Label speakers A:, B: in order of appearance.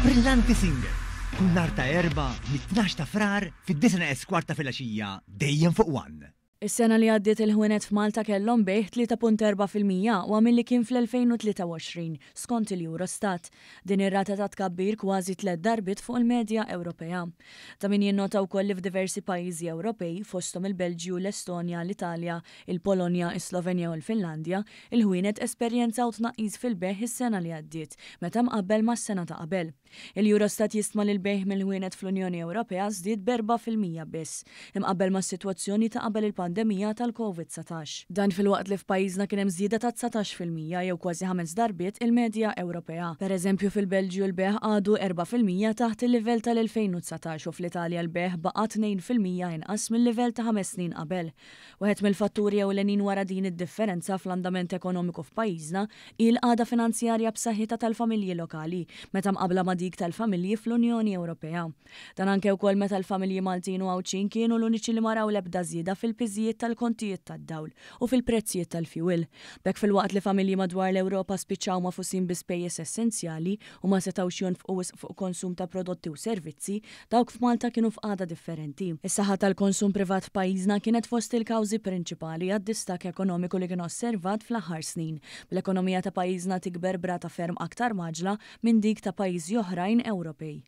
A: Brillanti Singers, kull nhar ta' Erbgħa mit-12 ta' Frar fid-9:45 ta' filgħaxija dejjem fuq One.
B: Is-sena li għaddiet il-ħwienet f'Malta kellhom bejgħ 3.4% aqwa milli kien fl-2023, skont il-Eurostat. Din ir-rata ta' tkabbir kważi tlett darbiet fuq il-medja Ewropea. Ta' min jinnota wkoll li f'diversi pajjiżi Ewropej, fosthom il-Belġju, l-Estonja, l-Italja, il-Polonja, is-Slovenja u l-Finlandja, il-ħwienet esperjenzaw tnaqqis fil-bejgħ is-sena li għaddiet meta mqabbel mas-sena ta' qabel. Il-Eurostat jistma li l-bejgħ mill-ħwienet fl-Unjoni Ewropea żdied b'4% biss, imqabbel mas-sitwazzjoni ta' qabel il-pandemija tal-Covid 19. Dan filwaqt li f'pajjiżna kien hemm żieda ta' 19% jew kważi ħames darbiet il-medja Ewropea. Pereżempju fil-Belġju l-bejgħ għadu 4% taħt il-livell tal-2019 u fl-Italja l-bejgħ baqa' 2% inqas mil-livell ta' ħames snin qabel. Wieħed mill-fatturi ewlenin wara din id-differenza fl-andament ekonomiku f'pajjiżna hi l-qagħda finanzjarja b'saħħitha tal-familji lokali meta mqabbla ma' dik tal-familji fl-Unjoni Ewropea. Dan anke wkoll meta l-familji Maltin u Għawdxin kienu l-uniċi li ma raw l-ebda żieda fil-piżijiet tal-kontijiet tad-dawl u fil-prezzijiet tal-fjuwil. B'hekk filwaqt li familji madwar l-Ewropa spiċċaw magħfusin bi spejjeż essenzjali u ma setgħux jonfqu wisq fuq konsum ta' prodotti u servizzi, dawk f'Malta kienu f'qagħda differenti. Is-saħħa tal-konsum privat f'pajjiżna kienet fost il-kawżi prinċipali għad-distakk ekonomiku li kien osservat fl-aħħar snin, bl-ekonomija ta' pajjiżna tikber b'rata ferm aktar mgħaġġla minn dik ta' pajjiżi oħrajn Ewropej.